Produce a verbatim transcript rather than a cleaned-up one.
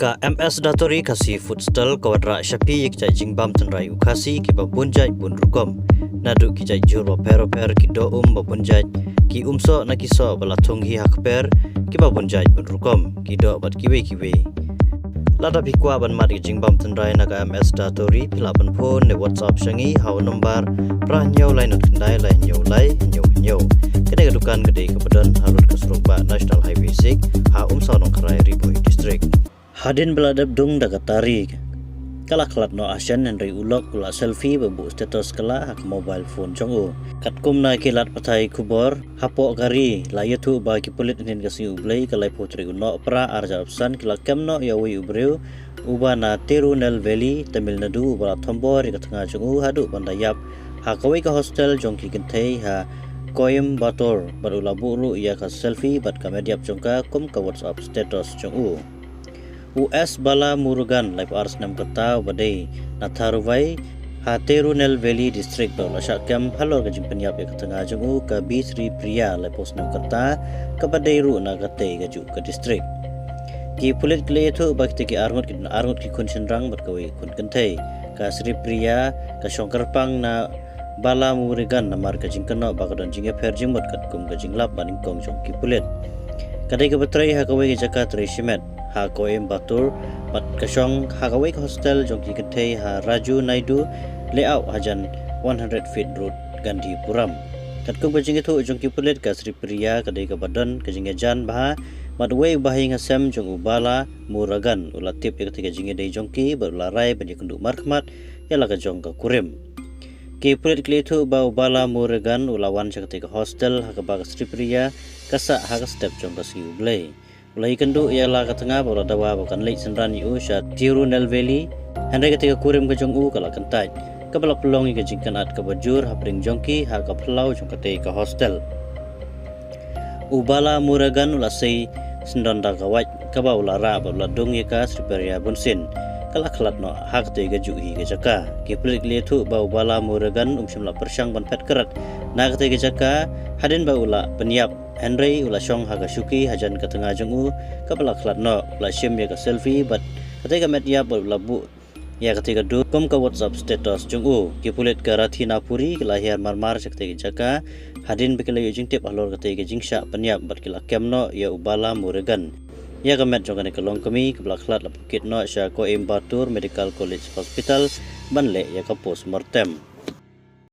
Ka M S Datoori Khasi Food Stall ka wanrah sha phi ïa ki jait jingbam tynrai u Khasi kiba bun jait bun rukom. Naduh ki jait jhur bapher bapher, ki doh um babun jait, ki umsoh na ki soh ba la thung hi ha kper kiba bun jait bun rukom, ki doh bad kiwei kiwei. Lada phi kwah ban mad ïa ki jingbam tynrai na ka M S Datoori, phi lah ban phone ne WhatsApp sha ngi ha u nombar phra hynñiew lai nod khyndai lai hynñiew lai hynñiew hynñiew. Kane ka dukan ka dei kaba don halor ka surok bah National Highway six, ha Umsaw Nongkharai, Ri Bhoi District. Hadien ba la dep dung da ka tari, ka la khlad noh ha shen, hynrei u lok u la selfie bad buh status kylla ha ka mobile phone jong u. Katkum na ki lad pathai khubor, hapoh ka ri la ïathuh ba ki pulit hynnin ka sngi U Blei ka laiphew tarik u Nohprah arhajar arphew san ki la kem noh ïa uwei u briew uba na Tirunelveli, Tamil Nadu, uba la thombor ïa ka tnga jong u haduh ban da ïap ha kawei ka hostel jong ki kynthei ha Coimbatore, bad u la buh ruh ïa ka selfie bad ka met ïap jong ka kum ka WhatsApp status jong u. U S Balamurugan, laiphew ar snem ka rta, uba dei na Tharuvai, ha Tirunelveli District, ba u la shah kem halor ka jingpynïap ïa ka tnga jong u, ka B Sripriya, laiphew snem ka rta, kaba dei ruh na katei kajuh ka district. Ki pulit ki la ïathuh ba kitei ki arngut ki don arngut ki khun shynrang bad kawei ka khun kynthei. Ka Sripriya ka shong kyrpang na Balamurugan namar ka jingkynnoh ba ka don jingïapher jingmut katkum ka jinglap banyngkong jong ki pulit. Ka dei kaba trei ha kawei ka jaka trei shimet ha Coimbatore, bad ka shong ha kawei ka hostel jong ki kynthei ha Raju Naidu Layout, hajan one hundred feet road, Gandhipuram. Katkum ka jingïathuh jong ki pulit, ka Sripriya ka dei kaba don ka jingïajan bha bad uwei u bahaïing hasem jong u Balamurugan, u la tip ïa katei ka jingïadei jong ki bad u la rai ban ïakynduh markhmat ïa la ka jong ka kurim. Ki pulit ki la ïathuh ba u Balamurugan u la wan sha katei ka hostel ha kaba ka Sripriya ka sah ha ka step jong ka sngi U Blei. U la ïakynduh ïa la ka tnga bad u la dawa ba kan leit synran ïa u sha Tirunelveli, hynrei katei ka kurim ka jong u ka la kyntait, kaba la pynlong ïa ka jingkynad kaba jur hapdeng jong ki ha ka phyllaw jong katei ka hostel. U Balamurugan u la sei syndon da ka wait, kaba u la rah bad u la dung ïa ka Sripriya bunsien. Ka la khlad noh ha katei kajuh hi ka jaka. Ki pulit ki la ïathuh ba u Balamurugan um shym la pyrshang ban phet krat na katei ka jaka hadien ba u la pynïap, hynrei u la shong ha ka shuki hajan ka tnga jong u, kaba la khlad noh. U la shim ïa ka selfie bad katei ka met ïap bad u la buh ïa katei ka dur kum ka WhatsApp status jong u. Ki pulit ka Rathinapuri ki la hiar marmar sha katei ka jaka hadien ba ki la ïoh jingtip halor katei ka jingshah pynïap bad ki la kem noh ïa u Balamurugan. Ïa ka met jong kane ka longkmie kaba la khlad la pynkit noh sha Coimbatore Medical College Hospital ban leh ïa ka post mortem.